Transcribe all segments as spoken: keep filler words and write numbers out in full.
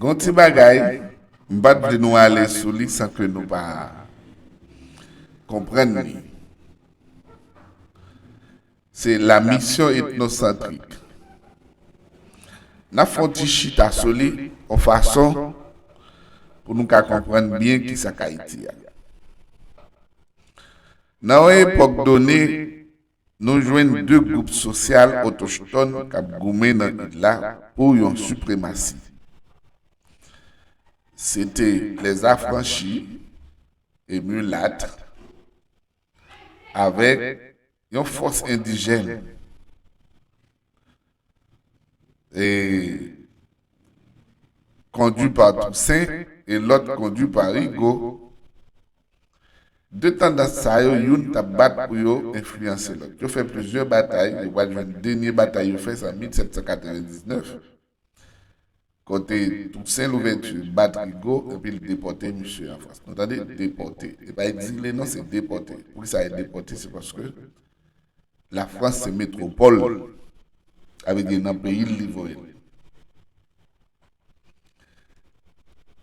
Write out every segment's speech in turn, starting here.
Gon ti bagay, m pa t vle nou ale sou li san ke nou pa konprann li. Se la misyon etnosantrik. N ap fè yon ti chita sou li, yon fason pou nou ka konprann byen kisa k Ayiti a. Nan yon epòk done, nou jwenn de gwoup sosyal otochtòn k ap goumen nan il la pou yon sipremasi. Se te les affranchis et mulâtres avèk yon fòs endijèn e kondui pa Toussaint e lòt kondui pa Rigaud. De tandans sa yo, youn t ap bat pou yo enfliyanse lòt. Yo fè plizyè batay, yo pral jwenn dènye batay yo fè, se an mil sèt san katrevendiznèf, kote Toussaint Louverture bat Rigaud, epi l depòte misye an Frans. Nou tande? Depòte. E pa egzile non, se depòte. Poukisa e depòte? Se paske Lafrans se metwopòl. Sa vle di nan peyi l li voye l.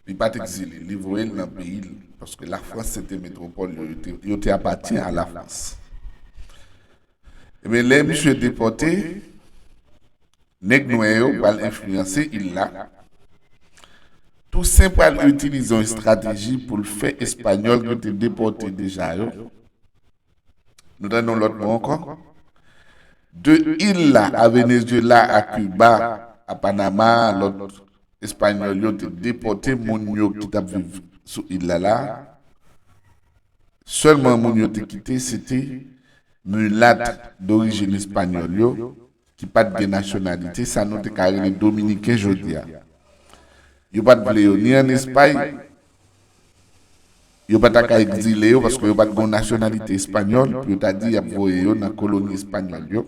Li pa t egzile, li voye l nan peyi l, paske Lafrans se te metwopòl yo, yo te, yo te apatyen a Lafrans. Ebyen, lè misye depòte, nèg nwè yo pral enfliyanse il la. Toussaint pral itilize yon estrateji pou l fè Espanyòl ki te depòte deja yo. Nou tande yon lòt mo ankò. De il la, a Venezuela, a Cuba, a Panama, lòt Espanyòl yo te depòte moun yo ki t ap viv sou il la la. Sèlman moun yo te kite, se te milat dorijin espanyòl yo, ki pa t gen nasyonalite, sa nou te ka rele dominiken jodi a. Yo pa t vle yo ni ann Espay, yo pa ta ka egzile yo, paske yo pa t gen nasyonalite espanyòl, pou yo ta di y ap voye yo nan koloni espanyòl yo.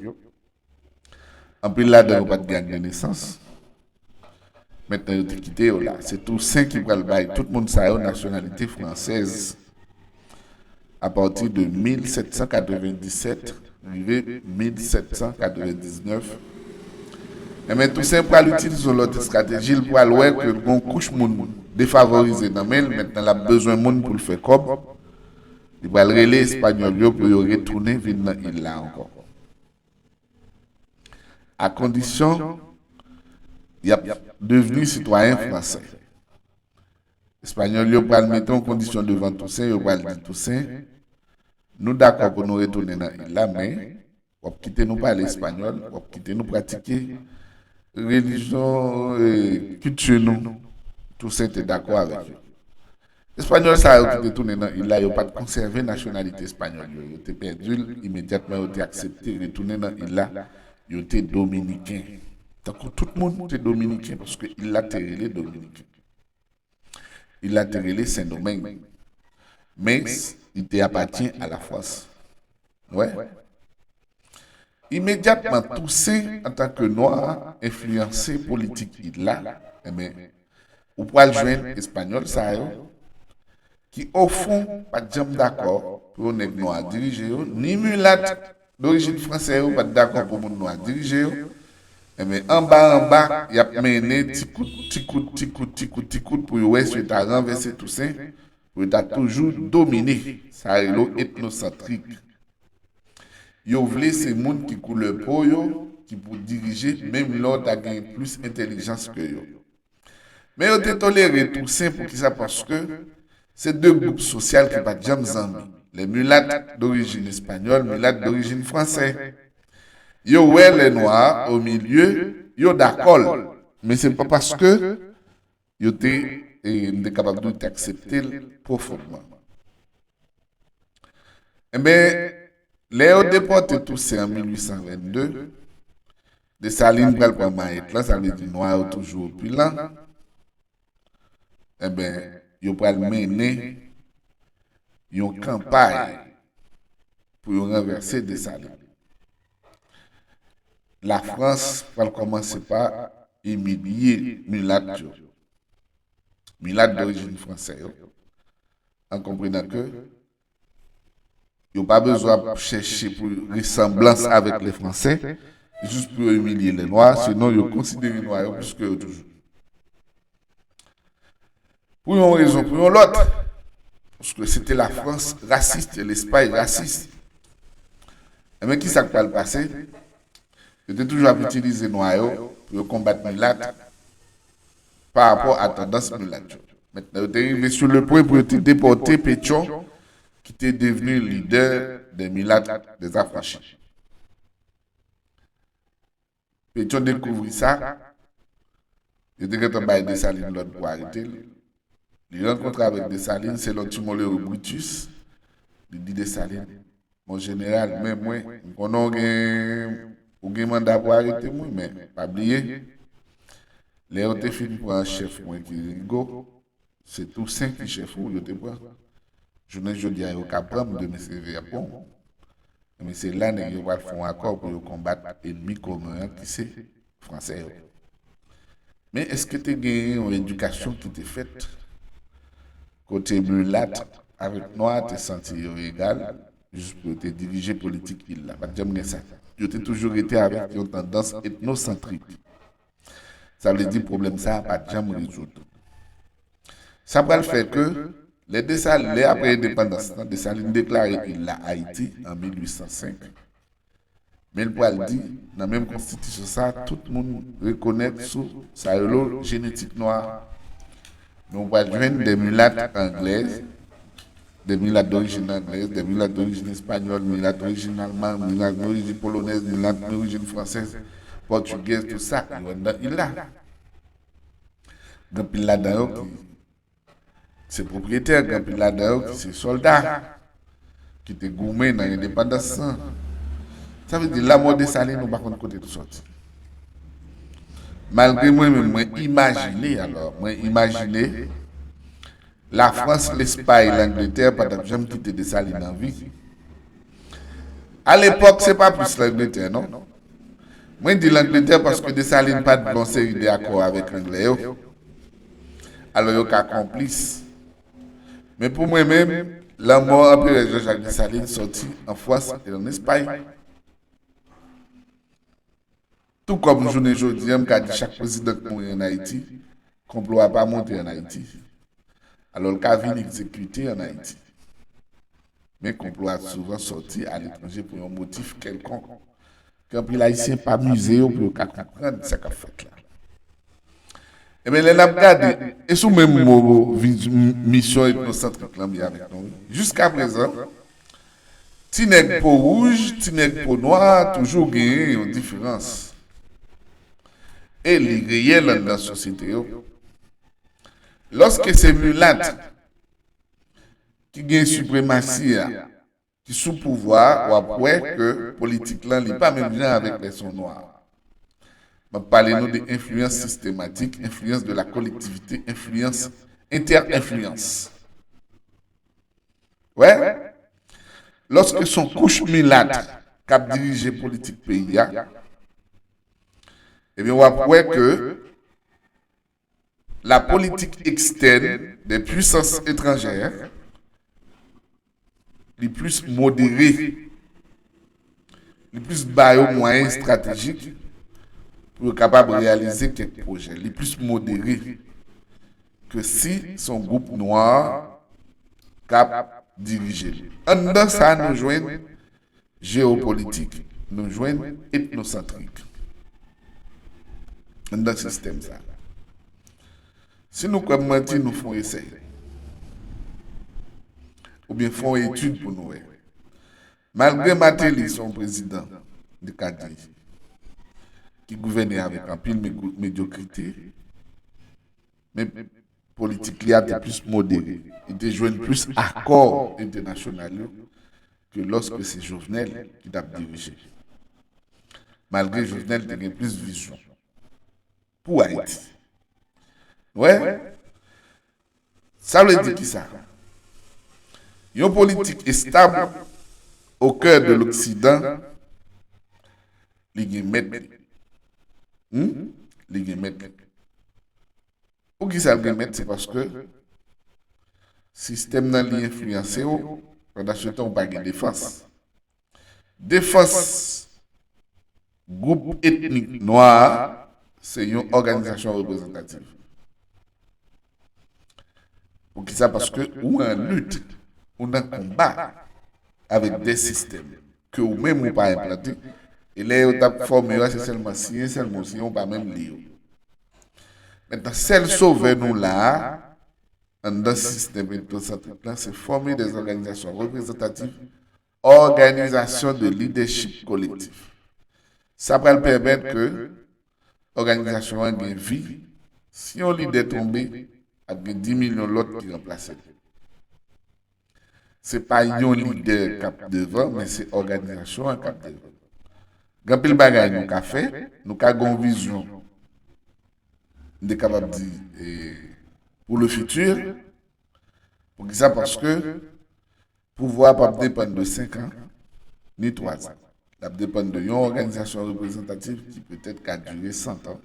Anpil ladan yo pa t gen ak de nesans. Mentnan yo te kite yo la. Se Toussaint ki pral bay tout moun sa yo nasyonalite fransèz. Apati de mil sèt san katrevenndisèt rive mil sèt san katrevendiznèf, enben, Toussaint pral itilize yon lòt estrateji. L pral wè ke l gen yon kouch moun defavorize nan men l. Mentnan, l ap bezwen moun pou l fè kòb. Li pral rele Espanyòl yo pou yo retounen vin nan il la ankò. A kondisyon y ap devni sitwayen fransè. Espanyòl yo pral mete yon kondisyon devan Toussaint, yo pral di Toussaint, nou dakò pou nou retounen nan il la, men w ap kite nou pale espanyòl, w ap kite nou pratike relijyon, e, kilti nou. Toussaint te dakò avèk yo. Espanyòl sa yo ki te tounen nan il la, yo pa t konsève nasyonalite espanyòl yo. Yo te pèdi l imedyatman yo te aksepte retounen nan il la. Yo te dominiken. Tankou tout moun te dominiken, paske il la te rele dominiken. Il la te rele Sendomeng. Men, li te apatyen a Lafrans. Wè. Imedyatman, Toussaint, antanke nwa, enfliyanse politik il la, enben, ou pral jwenn Espanyòl sa yo, ki, ofon, pa t janm dakò pou yon nèg nwa dirije yo, ni milat dorijin fransè yo pa t dakò pou moun nwa dirije yo, enben, anba anba, y ap mennen ti kout, ti kout, ti kout, ti kout, ti kout pou yo wè si yo ta ranvèse Toussaint, pou yo ta toujou domine. Sa rele w etnosantrik. Yo vle se moun ki koulè po yo ki pou dirije, menm lè w ta gen plis entèlijans ke yo. Men yo te tolere Toussaint. Poukisa? Paske se de gwoup sosyal ki pa t janm zanmi. Les mulates d'origine espagnole, mulates d'origine français. Yo wè lè nwa o milye, yo dakò l. Men se pa paske yo te, e, m te kapab di w, te aksepte l pwofondman. Enben, lè yo depòte Toussaint an mil uit san vennde, Desalin pral pran mayèt lan, sa vle di nwa yo toujou opilan. Enben, yo pral mennen yon kanpay pou yo ranvèse Desalin. Lafrans pral kòmanse pa imilye milat yo, milat dorijin fransè yo, an konprenan ke yo pa bezwen ap chèche pou resanblans avèk lè fransè, jis pou yo imilye lè nwa, sinon yo konsidere nwa yo plis ke yo toujou. Pou yon rezon, pou yon lòt, paske se te Lafrans rasis e Lespay rasis. Enben, ki sa k pral pase? Yo te toujou ap itilize nwa yo pou yo konbat milat pa rapò a tandans milat yo. Mentnan, yo te rive sou le pwen pou yo te depòte Pétion, ki te devni lidè des milat, des afranchis. Pétion dekouvri sa, yo te gentan bay Desalin lòd pou arete l. Li rankontre avèk Desalin, selon Timoléon Brutus, li di Desalin, mon jeneral, men mwen, m konnen w gen, ou gen manda pou arete mwen, men pa bliye, lè yo te fin pran chèf mwen ki Rigaud, se Tousen ki chèf ou yo te pran. Jounen jodi a, yo ka pran m, demen se vè ap bon. Men se la nèg yo pral fè yon akò pou yo konbat ènmi komen an ki se Fransè yo. Men èske te genyen yon edikasyon ki te fèt kote milat avèk nwa te santi yo egal jis pou yo te dirije politik il la? Pa t janm gen sa. Yo te toujou rete avèk yon tandans etnosantrik. Sa vle di pwoblèm sa a pa t janm rezoud. Sa pral fè ke lè Desal, lè apre endepandans lan, Desalin deklare il la Ayiti an mil uit san senk, men l pral di, nan menm konstitisyon sa, tout moun rekonèt sou sa yo rele jenetik nwa. Men w pral jwenn des mulattes anglaises, des mulattes d'origine anglaise, des mulattes d'origine espagnole, mulattes d'origine allemande, mulattes d'origine polonaise, mulattes d'origine française, portugaise, tout sa, yo anndan il la. Gen anpil ladan yo ki se pwopriyetè, gen anpil ladan yo ki se sòlda, ki te goumen nan endepandans lan. Sa vle di, lanmò Desalin, nou pa konn kote l sòti. Malgre mwen menm, mwen imajine, alò, mwen imajine, Lafrans, Lespay, Langletè pa t ap janm kite Desalin an vi. Alepòk, se pa plis Langletè, non. Mwen di Langletè paske Desalin pa t bon seri de akò avèk Anglè yo. Alò, yo ka konplis. Men pou mwen menm, lanmò Anperè Jean-Jacques Dessalines sòti an Frans e an Espay. Tou kòm jounen jodi a, m ka di chak prezidan k mouri ann Ayiti, konplo a pa monte ann Ayiti. Alò, l ka vin egzekite ann Ayiti. Men konplo a souvan sòti aletranje pou yon motif kèlkonk ke anpil Ayisyen pa mize yo pou yo ka konprann sa k ap fèt la. Ebyen, lè n ap gade, e sou menm mo viz-, m-, misyon etnosantrik lan m ye avèk nou, wi. Jiskaprezan, ti nèg po wouj, ti nèg po nwa, toujou genyen yon diferans. E li reyèl anndan sosyete yo. Lòske se milat ki gen sipremasi a, ki sou pouvwa a, w ap wè ke politik lan, li pa menm jan avèk lè se yon nwa. M ap pale nou de enfliyans sistematik, enfliyans de la kolektivite, enfliyans, entè-enfliyans. Wè, lòske se yon kouch milat k ap dirije politik peyi a, ebyen, w ap wè ke la politique externe des puissances étrangères, li plis modere, li plis ba yo mwayen estratejik pou yo kapab reyalize kèk pwojè. Li plis modere ke si se yon gwoup nwa k ap dirije l. Anndan sa, nou jwenn jewopolitik, nou jwenn etnosantrik anndan sistèm sa. Si nou kwè m manti, nou fè yon esèy. Oubyen fè yon etid pou nou wè. Malgre Martelly se yon prezidan, nou ka di, ki gouvène avèk anpil me-, medyokrite, men politik li a te plis modere. Li te jwenn plis akò entènasyonal yo ke lòske se Jovenel ki t ap dirije. Malgre Jovenel te gen plis vizyon pou Ayiti. Wè, sa vle di kisa? Yon politik estab au cœur de l'Occident, li gen mèt li. Hmm? Li gen mèt li. Poukisa l gen mèt? Se paske sistèm nan li enfliyanse w, pandan se tan ou pa gen defans. Defans gwoup etnik nwa a, se yon òganizasyon reprezantativ. Poukisa? Paske ou an lit, ou nan konba avèk de sistèm ke ou menm ou pa enplante. E lè yo t ap fòme yo a, se sèlman siyen, sèlman ou siyen, ou pa menm li yo. Mentnan, sèl sovè nou la a, anndan sistèm etnosantrik lan, se fòme de òganizasyon reprezantativ, òganizasyon de lidèchip kolektif. Sa pral pèmèt ke òganizasyon an gen vi. Si yon lidè tonbe, ap gen dis milyon lòt ki ranplase l. Se pa yon lidè k ap devan, men se òganizasyon an k ap devan. Gen anpil bagay nou ka fè, nou ka gen yon vizyon, m te kapab di, e, pou le futur. Poukisa? Paske pouvwa p ap depann de senk an, ni twa zan. L ap depann de yon òganizasyon reprezantativ ki petèt ka dire san an,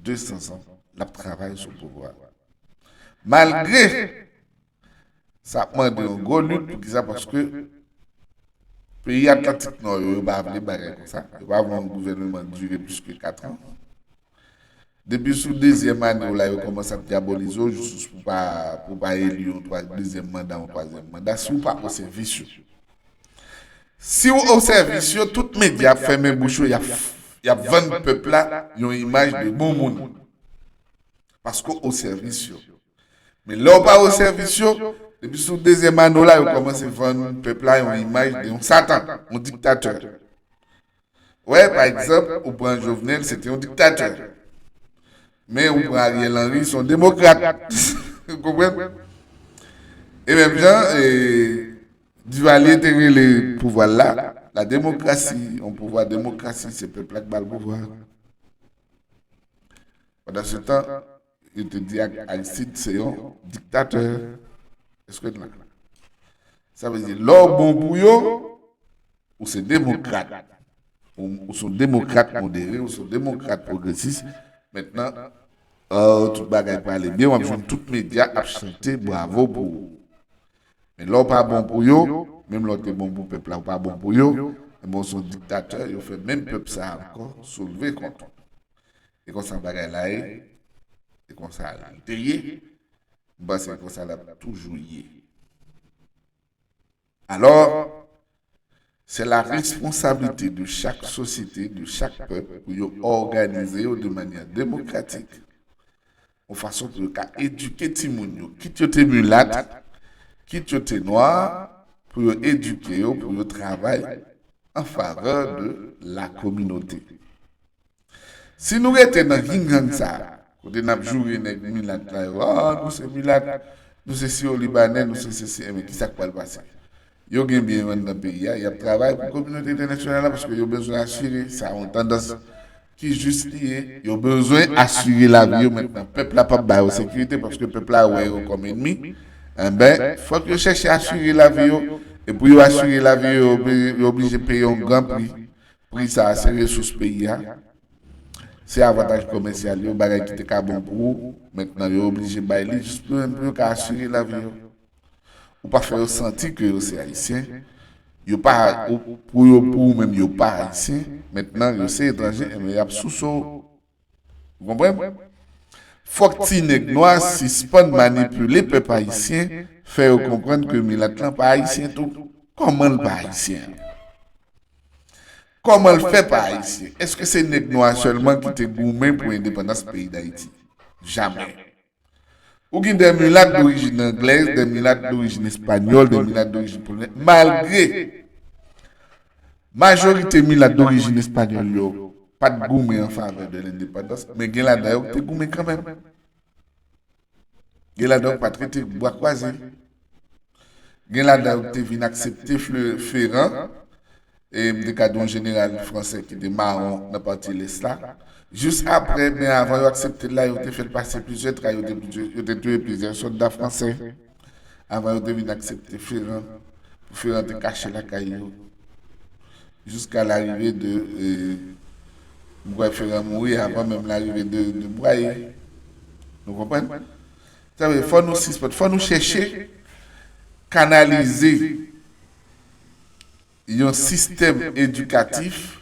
de san zan, l ap travay sou pouvwa. Malgre sa ap mande yon gwo lit, poukisa? Paske peyi Atlantik Nò yo, yo pa vle bagay konsa. Yo pa vle yon gouvènman dire plis ke kat an. Depi sou dezyèm ane w la, yo kòmanse ap dyabolize w jis pou pa, pou pa eli yon twa-, dezyèm manda, yon twazyèm manda, si w pa o sèvis yo. Si w o sèvis yo, tout medya ap fèmen bouch yo, y ap, y ap vann pèp la yon imaj de bon moun. Paske w o sèvis yo. Men lè w pa o sèvis yo, depi sou dezyèm ane w la, yo kòmanse vann pèp la yon imaj de yon satan, yon diktatè. Wè, pa egzanp, ou pran Jovenel, se te yon diktatè. Men ou pran Ariel Henry, se yon demokrat. Ou konprann? E menm jan, e, Duvalier te rele pouvwa l la, la démocratie, yon pouvwa demokrasi, se pèp la k ba l pouvwa. Pandan se tan, yo te di ak Aristide se yon diktatè. Èske n la? Sa vle di, lè w bon pou yo, ou se demokrat. Ou, ou se yon demokrat modere, ou se yon demokrat pwogresis. Mentnan, oh, tout bagay prale byen, w ap jwenn tout medya ap chante bravo pou ou. Men lè w pa bon pou yo, menm lè w te bon pou pèp la, w pa bon pou yo, enben w se yon diktatè, yo fè menm pèp sa a ankò soulve kont ou. E konsa bagay la ye, e konsa l te ye, m panse konsa l ap toujou ye. Alò, se la responsablite de chak sosyete, de chak pèp, pou yo òganize yo de manyè demokratik, yon fason pou yo ka edike timoun yo, kit yo te milat, kit yo te nwa, pou yo edike yo, pou yo travay an favè de la kominote. Si nou rete nan yin yang sa a, kote n ap joure nèg milat la yo, ah, nou se milat, nou se siyo libanè, nou se sesi, enben, kisa k pral pase? Yo gen byen yo anndan peyi a, y ap travay pou kominote entènasyonal la, paske yo bezwen asire, sa yon tandans ki jis li ye, yo bezwen asire lavi yo mentnan. Pèp la p ap ba yo sekirite, paske pèp la wè yo kòm ènmi. Enben, fòk yo chèche asire lavi yo, e pou yo asire lavi yo, yo obli-, yo oblije peye yon gran pri. Pri sa a, se resous peyi a, se avantaj komèsyal yo, bagay ki te ka bon pou ou, mentnan yo oblije bay li jis pou, pou yo ka asire lavi yo. Ou pa fè yo santi ke yo se Ayisyen, yo pa, ou, pou yo, pou ou menm, yo pa Ayisyen, mentnan yo se etranje, enben y ap souse w. Ou konprann? Fòk ti nèg nwa sispann manipile pèp ayisyen, fè yo konprann ke milat lan pa ayisyen tou. Kòman l pa ayisyen? Kòman l fè pa ayisyen? Èske se nèg nwa sèlman ki te goumen pou endepandans peyi Dayiti? Jamè. Ou gen de milat dorijin anglèz, de milat dorijin espanyòl, de milat dorijin polonè, malgre majorite milat dorijin espanyòl yo pa t goumen an favè de lendepandans, men gen ladan yo ki te goumen kanmenm. Gen ladan yo ki pa t rete bra kwaze. Gen ladan yo ki te vin aksepte Fle-, Ferrand, e m te ka di yon jeneral fransè ki te mawon nan pati lès la. Jis apre, men avan yo aksepte l la, yo te fè l pase plizyè tray, yo te, yo te touye plizyè sòlda fransè. Avan yo te vin aksepte Ferrand, pou Ferrand te kache lakay yo. Jiska larive de, e, m kwè Ferrand mouri avan menm larive de, de Bwaye. Nou konprann? Sa vle, fò nou sispann, fò nou chèche kanalize yon sistèm edikatif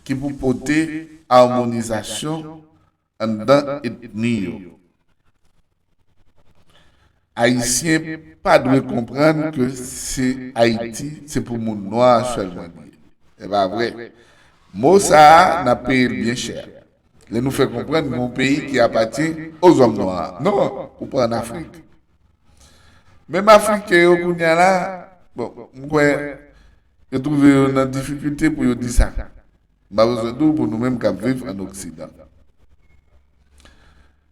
ki pou pote amonizasyon anndan etni yo. Ayisyen pa dwe konprann ke se Ayiti, se pou moun nwa sèlman li ye. E pa vre. Mo sa a, n ap peye l byen chè. Lè nou fè konprann gen yon peyi ki apatyen o zòm nwa. Non, ou pa ann Afrik. Menm Afriken yo kounye a la, bon, m kwè yo twouve yo nan difikilte pou yo di sa. M pa bezwen di w pou nou menm k ap viv ann Oksidan.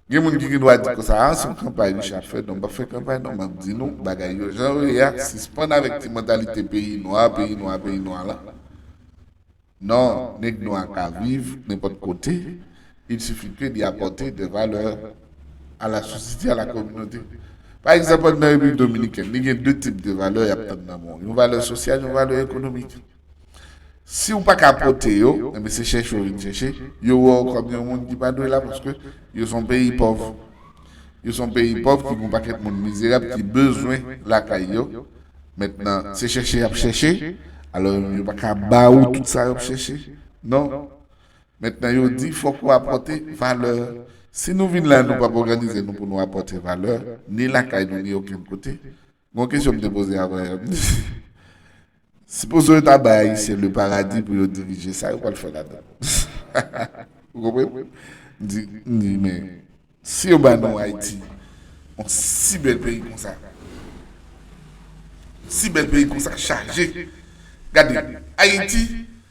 Gen moun ki gen dwa di konsa, a, se yon kanpay Richard fè. Non, m p ap fè kanpay, non, m ap di nou bagay yo jan yo ye a, sispann avèk ti mantalite peyi nwa, peyi nwa, peyi nwa la. Non, nèg nwa ka viv nenpòt kote, il suffit que li apòte des valeurs à la société, à la communauté. Pa egzanp, nan Repiblik Dominikèn, li gen de tip de valè y ap tann nan men w. Yon valè sosyal, yon valè ekonomik. Si w pa ka pote yo, enben se chèche w vin chèche, yo wè w kòm yon moun ki pa dwe la paske yo se yon peyi pòv. Yo se yon peyi pòv ki gen yon pakèt moun mizerab ki bezwen lakay yo. Mentnan, se chèche y ap chèche, alò yo pa ka ba ou tout sa y ap chèche. Non. Mentnan, yo di fòk ou apòte valè. Si nou vin la, nou p ap òganize nou pou nou apòte valè, ni lakay nou, ni okenn kote. Gon kesyon m te poze avan yè. Sipoze yo ta bay Ayisyen le paradi pou yo dirije, sa yo pral fè ladan? Ou konprann? M di, m di, men si yo ba nou Ayiti, yon si bèl peyi konsa, si bèl peyi konsa chaje. Gade, Ayiti,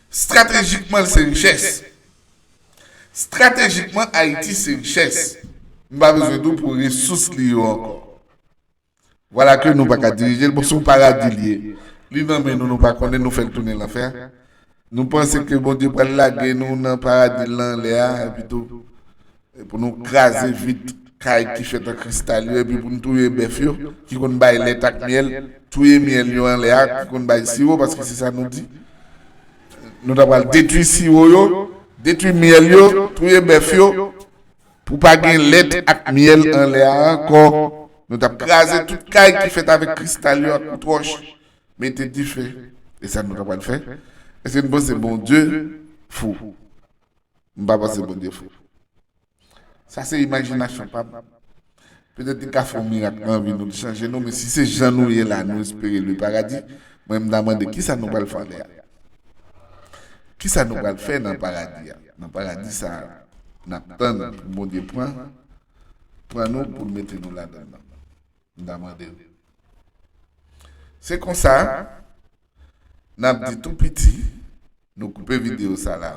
estratejikman, l se richès. Estratejikman, Ayiti se richès. M pa bezwen di w pou resous li yo ankò. Vwala ke nou pa ka dirije l, bon, se yon paradi li ye. Li nan men nou, nou pa konnen, nou fè l tounen lanfè. Nou panse ke Bondye pral lage nou nan paradi l lan anlè a, epi tou, pou nou kraze vit kay ki fèt an kristal yo, epi pou nou touye bèf yo, ki konn bay lèt ak myèl, touye myèl yo anlè a, ki konn bay siwo, paske se sa nou di. Nou ta pral detwi siwo yo, detwi myèl yo, touye bèf yo, pou pa gen lèt ak myèl anlè a ankò. Nou t ap kraze tout kay ki fèt avèk kristal yo ak kout wòch, mete dife. E sa nou ta pral fè. Èske nou panse Bondye fou? M pa panse Bondye fou. Sa se imajinasyon pa m. Petèt li ka fè yon mirak nan vi nou, li chanje nou, men si se jan nou ye la, nou espere le paradi, mwen m ta mande kisa nou pral fè anlè a? Kisa nou pral fè nan paradi a? Nan paradi sa a, n ap tann pou Bondye pran, pran nou pou l mete nou ladan l nan. M ta mande nou. Se konsa, n ap di tou piti, nou koupe videyo sa la.